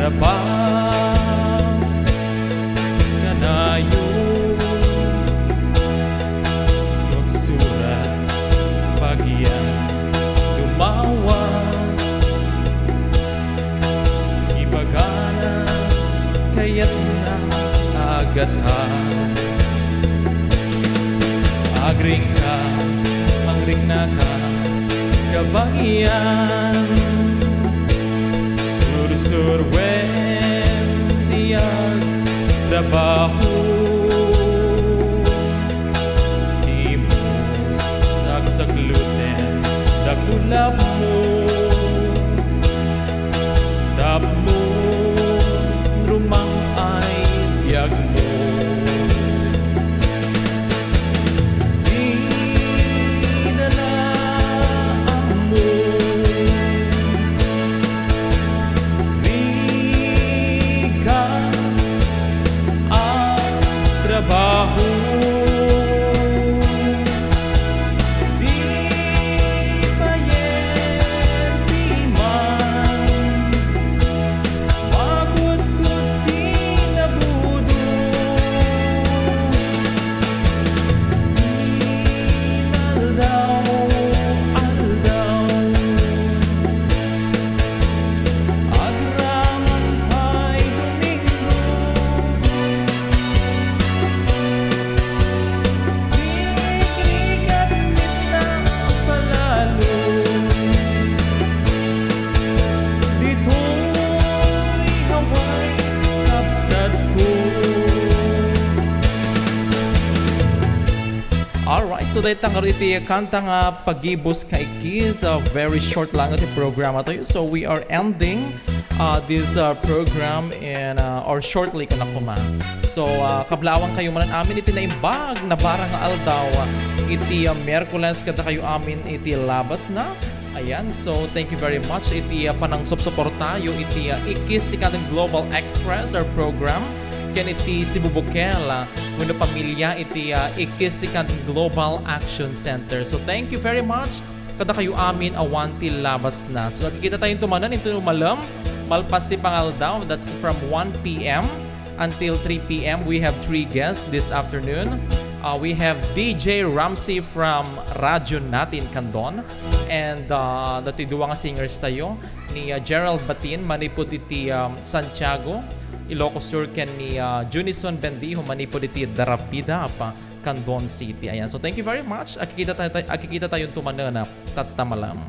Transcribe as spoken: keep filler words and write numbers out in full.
Rabaw, kanayon, magsurat, pagian, dumawat, ibagana, kayatna, agatan. Agringka, mangringnaka, kabagian. Sursuro wen ti agtrabaho. Imus saksakloten dakulapmo. Tapno rumang-ay biagmo. Dina la ammo. Rigat a trabaho. Di payer ti man. Makutkot ti nabudong. Inaldaw-aldaw. Agraman pay Domingo. Ikat-ikat na palalo. Ditoy Hawaii, kabsatko. Alright, so dayta ngarud iti kanta nga Pagibus ka Ikkis, uh, very short lang iti programa tayo. So we are ending, uh, this, uh, program in, uh, or shortly kana koma. So, uh, kablaawan kayo manen amin iti naimbag na barang nga aldaw, uh, iti, uh, Miyerkules kada kayo amin iti labas na. Ayan, so thank you very much iti, uh, panangsupsuportayo iti, uh, Ikkis ti Kanton Global Express, our program, ken iti Cebu Bukel, uh, wenno pamilia iti, uh, Ikkis ti Kanton Global Action Center. So thank you very much kada kayo amin awan ti labas na. So agkikita tayo tumanan into malem, malpas ti pangaldaw, that's from one p.m. until three p.m. We have three guests this afternoon. Uh, we have D J Ramsey from Radyo Natin Candon. And, uh, datoy dua nga singers tayo, ni, uh, Gerald Batin, manipud iti, um, Santiago, Ilocos Sur, ken ni, uh, Junison Bendijo, manipud iti Darapida, apa, Candon City. Ayan. So, thank you very much. Agkikita tayo, agkikita tayo tumanan, ah, tatta malem.